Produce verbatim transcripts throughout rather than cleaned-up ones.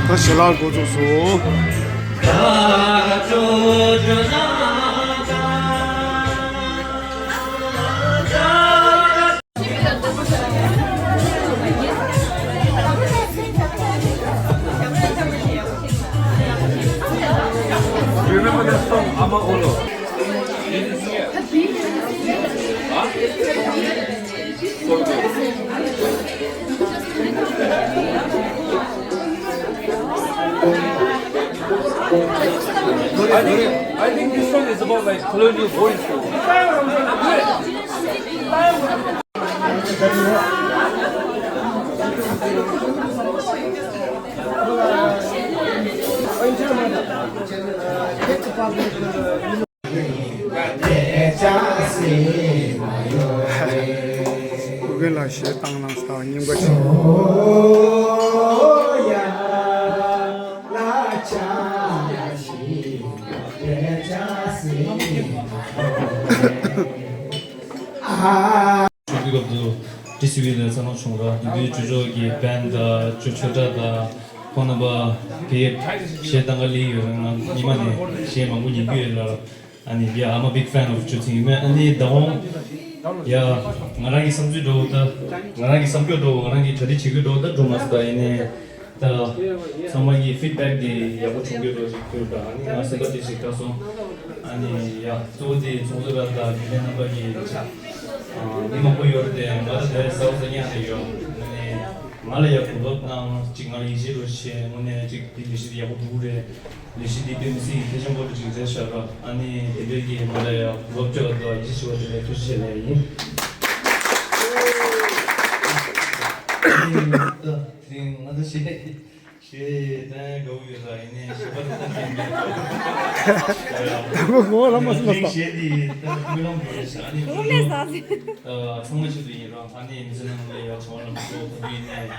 ད་ཞལ་ལག་འགོ་ཚུགས་སོང་། Remember that song, Ama Olo? Huh? I think, I think this song is about, like, colonial boys. ཨོ་རྒྱན་ལགས་གཞས་བཏང་གནང་སྟངས་སྙིང་པོ་ཅིག་ཆུང་དུས་སྐབས་སུ་ཊི་སི་ཝི་ལ་གསན་སློང་བྱུང་ར། དེ་དུས་ཇོ་ཇོ་གི་བན་དང་ཇོ་ཆོས་གྲགས་དང་ཁོང་རྣམ་པ་དེ་གཞས་བཏང་ག་སླེབས་ཡོད་ར། ང་ཉི་མ་ནས་གཞས་མང་པོ་ཉན་གྱི་ཡོད་ལ། ཨ་ནི་yeah, I'm a big fan of ཇོ་ཚིག་ཡིན་མེད། ཨ་ནི་ད་འོང་yeah, ང་རང་གི་བསམ་ཚུལ་འདྲ་བོ་ད་ང་རང་གི་བསམ་སྐྱོ་འདྲ་བོ་ང་རང་གི་གྲ་སྒྲིག་བྱེད་རྒྱུ་འདྲ་བོ་ད་འགྲོ་མ་སོང་། ད་ཡིན་ནའི་ད་ཚང་མ་གི་ཕིཌ་བེག་དེ་ཡག་པོ་བྱུང་རྒྱུ་འདྲ་བོ་ཞིག་ཕུལ་ད། ཨ་ནི་ང་སེམས་པ་དེ་ཞིག་དགའ་སོང་། ཨ་ནི་yeah, གཙོ་བོ་དེ་ཚོགས་གཙོ་ལགས་དང་རྒྱུན་ལས་རྣམ་པ་གི་ཨ་མི་མང་པོ་ཡོད་རེད་དེ། ང་ད་དེ་ས་འོག་ས་ཉག་རེད་ཡོད། ཨ་ནི་ང་ལ་ཡག་གོ་སྐབས་གནང་། ཅིག་ང་ལ་ཡིད་ཆེས་རོགས་བྱས། དངོས་གནས་ཅིག་དེ་ལས་གཞི་དེ་ཡག་པོ་འགྲོ་གི་རེད། ལས་གཞི་འདི་དཔེ་མི་སྲིད་གལ་ཆེན་པོ་རེད་ཅིག་རེད་ཤག་ར། ཨ་ནི་དེ་འདྲའི་གི་ང་ལ་ཡང་གོ་སྐབས་བཅོལ་བ་དང་ཡིད་ཆེས་ཞུ་བ་དེ་ལས་ཐུགས་རྗེ་ཆེ་ལབ་ཡིན། ཨ་ནི་ད་དེ་རིང་ང་ཚོ་གཞས་གཞས་བཏང་དགའ་བོ་ཡོད་ར། ཡིན་ནའི་གཞས་པ་རུ་ཁོང་ཁྱེད་ད་མོ་ངོ་ལ་མ་སོང་ལ་གཞས་འདི་ད་སྨོན་ལམ་རེད་ཤག་ཨ་ནི་ཚང་མ་ཆེད་དུ་ཡིན་ར། ཨ་ནི་མི་ཚེ་ནང་ལ་ཡང་བྱ་བ་ལམ་འགྲོ་ཁོ་ཚོ་ཡིན་ནའི།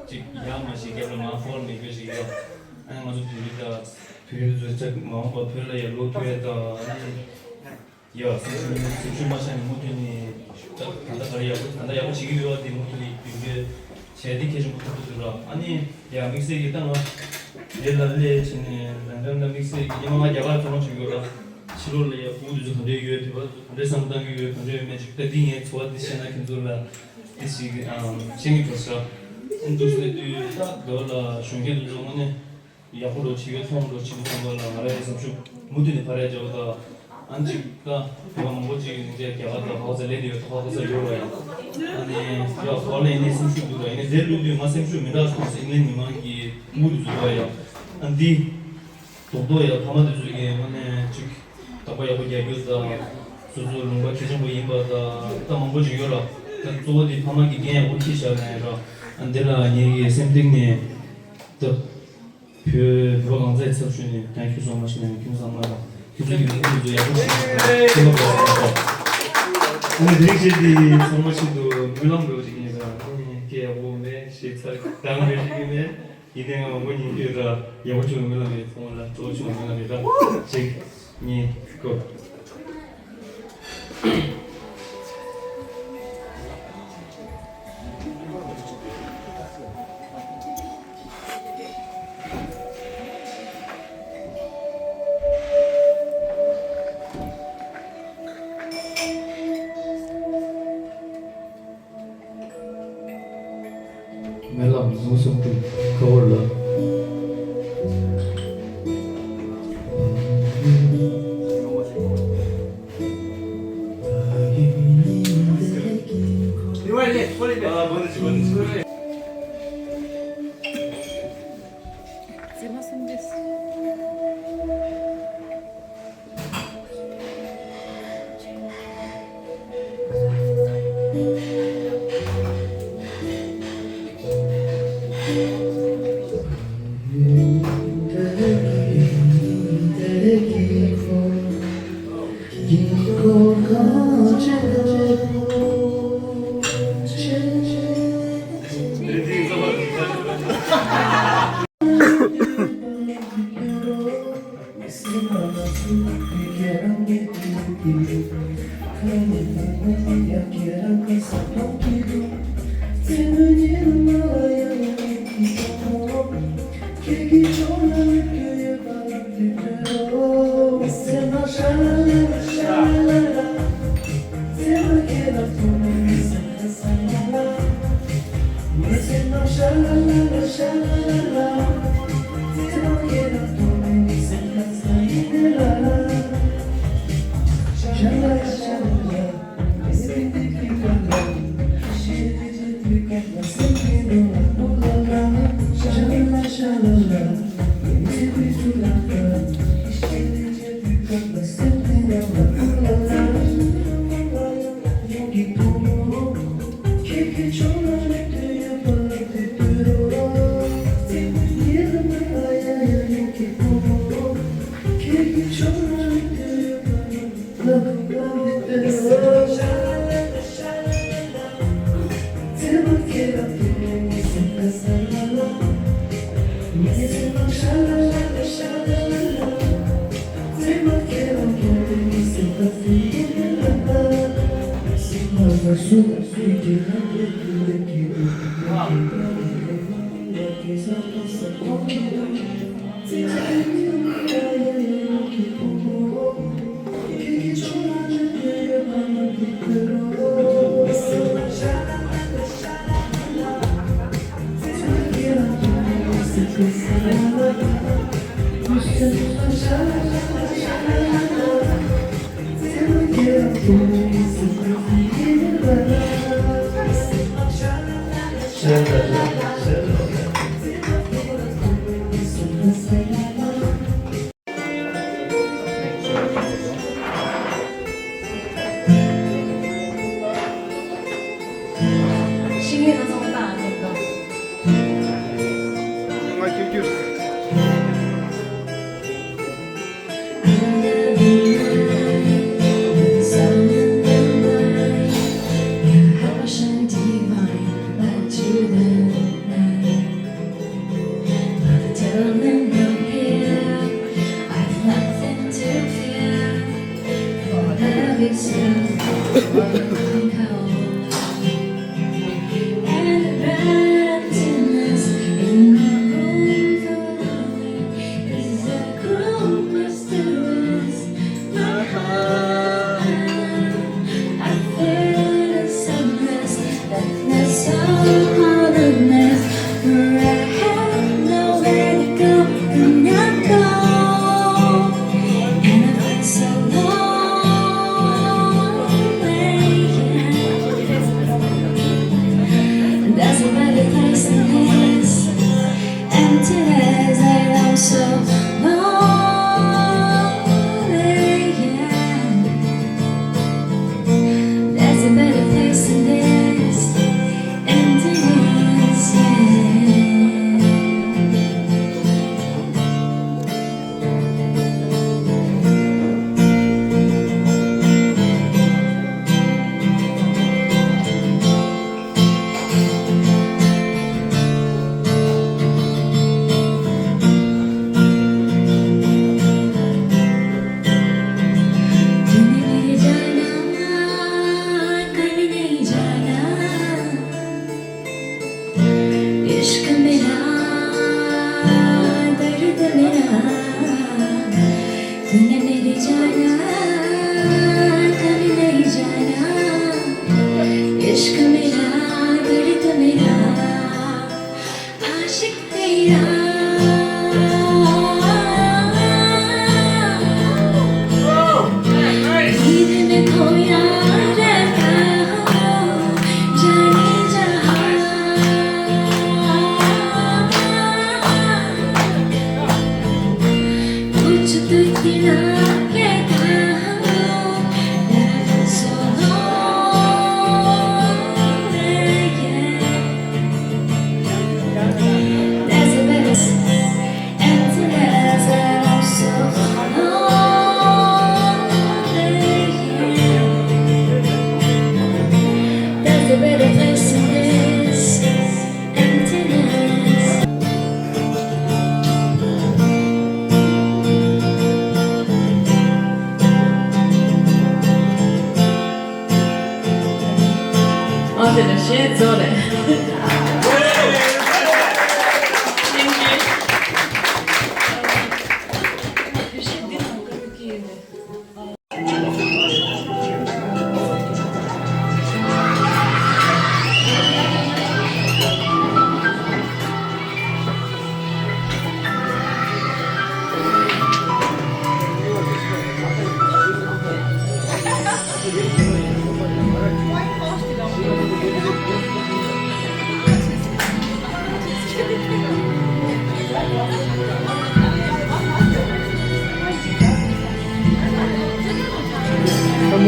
ཅིག་ཡག་མ་ཞིག་རྒྱབ་ལ་མ་ཧྥོར་མེད་པའི་ཞིག་ཡོད། ཨ་ནི་ང་ཚོ་བོད་རིགས་དང་བོད་རིགས་ཚོ་ཅིག་མ་འོངས་པ་བོད་ལ་ཡར་ལོག་ཐུབ་ཡ་དང་། ཨ་ནི་ཡ་སེམས་ཤུགས་སེམས་ཤུགས་མ་ཆག་ནས་མུ་མཐུད་ནས་ད་ད་ལྟ་ག་རེ་ཡག་པོ་ད་ལྟ་ཡག་པོ་བྱེད་ཀྱི་ཡོད་པ་དེ་མུ་མཐུད་ནས་རྒྱུན་འཁྱོངས་བྱས་ཏེ་གལ་ཆེན་པོ་ཐུབ་ཐུབ་འདུག་ལ། ཨ་ནི་ཡ་དམིགས་བསལ་གྱི་ད་ང་དེ་ལ་སླེབས་བྱས་ནས་ལན་ཀྲན་ལ་དམིགས་བསལ་གྱི་ཉི་མ་ང་རྒྱ་གར་ཚོང་ལམ་བྱེད་ཀྱི་ཡོད་ལ། ཕྱི་ལོགས་ལ་ཡ་ཕྲུ་གུ་དེ་ཚོ་ག་འདྲས་ཡོད། བོད་པ་ག་འདྲས་བསམ་བློ་བཏང་གི་ཡོད། ག་འདྲས་ཡོད་མེད་ཅིག་ད་འདི་ངའི་ཚོར་བ་འདི་བཤད་ན་ཁྱེད་ཚོ་ལ། དེ་ཞིག་ཨམ་ཤེས་ཀྱི་འགྲོ་ཤག་ཨ་འདུག་སེ་དུས་ད་འདོད་ལ་གཞོན་སྐྱེས་འདུག་ཚོ་དངོས་གནས་ཡག་པོ་འགྲོ་བྱེད་ཀྱི་མཐོང་འགྲོ་བྱེད་ཀྱི་ཚང་མ་ལ་ང་རའི་སེམས་ཤུགས་མུ་མཐུད་ནས་འཕར་ཡ་བྱ་བ་དང་། ཨ་ནི་ཅིག་ད་བོད་པ་མང་པོ་ཅིག་ཡིན་ཚེ་རྒྱ་གར་དང་ཧོ་ཚེ་ལེན་དུ་ཡོད་ཐོག་ཧོ་ཚེ་ཡོད་ར་ཡང་། ཨ་ནི་ཡག་ཧོ་ལེན་ནས་སེམས་ཤུགས་འདུག་ར། ཡིན་ནས་དེ་ལུས་དུས་ང་སེམས་ཤུགས་མི་འདྲ་སོང་ཟེར་ཨིན་ལན་མི་མང་གི་ཐུགས་ཁུར་དུ་འཛུལ་བ་ཡང་ཨ་འདི། རྡོག་རྡོག་ཡང་ཕ་མ་དེ་ཚོ་གིས་དངོས་གནས་ཅིག་དོགས་པ་ཡག་པོ་རྒྱག་རྒྱུ་དང་། སོ་སོའི་ལུང་པ་གལ་ཆེན་པོ་ཡིན་པ་དང་ད་མང་པོ་ཅིག་ཡོད་ལ། ད་གཙོ་བོ་དེ་ཕ་མ་གིས་འགན་ཡག་པོ་འཁྱེར་བཞག་ནས་ར། ཨ་འདི་ལ་ངེད་ཀྱི་སེམས་གཏིང་ནས་ད་བོད་བོད་གང་ཚད་ཚབ་ཞུས་ནས་thank you so much ནས་ཁྱོད་ཚང་མ་ལ་ཁྱོད་ཚོ་གི་ལུང་པ་དེ་ཚོ་ཡག་པོ་ཞིག་ཁྱེད་ལ་དགོས་པ་དང་། ཨ་ནི་དེ་རིང་བྱས་ཏེ་ཚང་མ་ཆེད་དུ་སྨོན་ལམ་འགྲོ་ཅིག་ཡིན་ལ། ཨ་ནི་སྐད་ཡག་པོ་མེད་ཞེས་ཚར་གདངས་རེ་ཞིག་ཡིན་མེད། ཡིན་ནའི་ང་མང་པོ་ཉན་གྱི་ཡོད་ར། ཡག་པོ་བྱུང་བའི་སྨོན་ལམ་ཡོད། ཚང་མ་ལ་གཙོ་བོ་བྱུང་བའི་སྨོན་ལམ་ཡོད་ར། གཅིག་གཉིས་གོ། སྨོན་ལམ་བཟང་གསུམ་དུ་ཁ་བོར་ལ།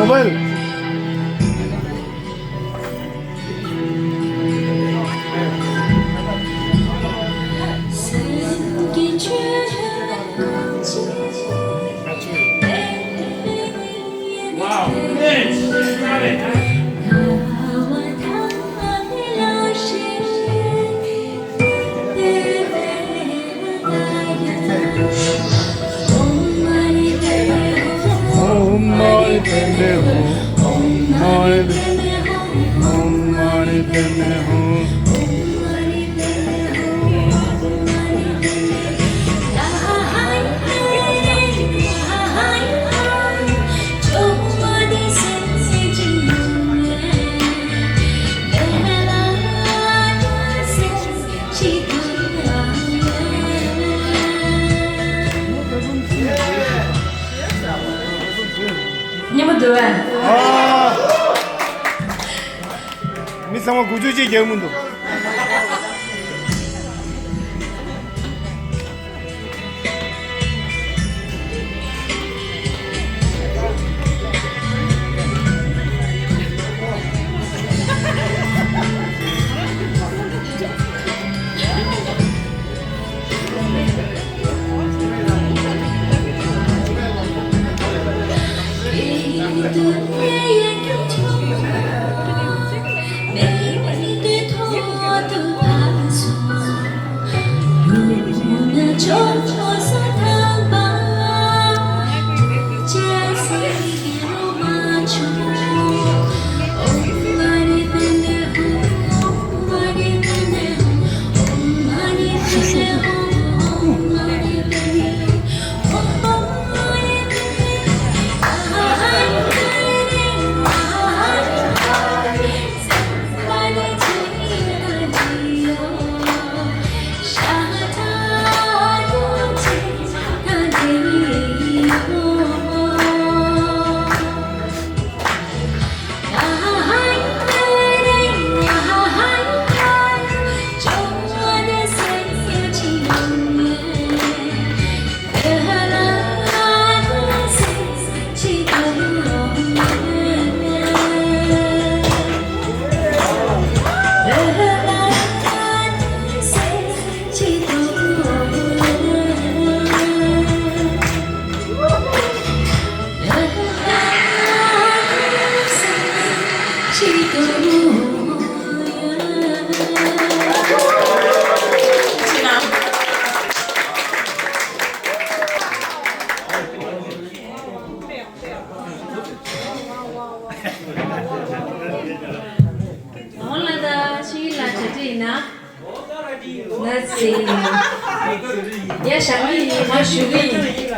Mobile. Wow. Hey, you got it. ॐ माणि पद्मे हूँ, ॐ माणि पद्मे हूँ, ॐ माणि पद्मे हूँ। སྙན་པོ་འདུག་ཨ། མི་ཚང་མ་དགུ་བཅུ་གཅིག་རྒྱག་མི་འདུག་འོང་ལ་ད་ཕྱི་ལ་གྲ་སྒྲིག་ཡིན་ན། ང་ཚེ་ཡིན། ཡ་ཞང་ཡིན་ང་ཞུ་གི་ཡིན།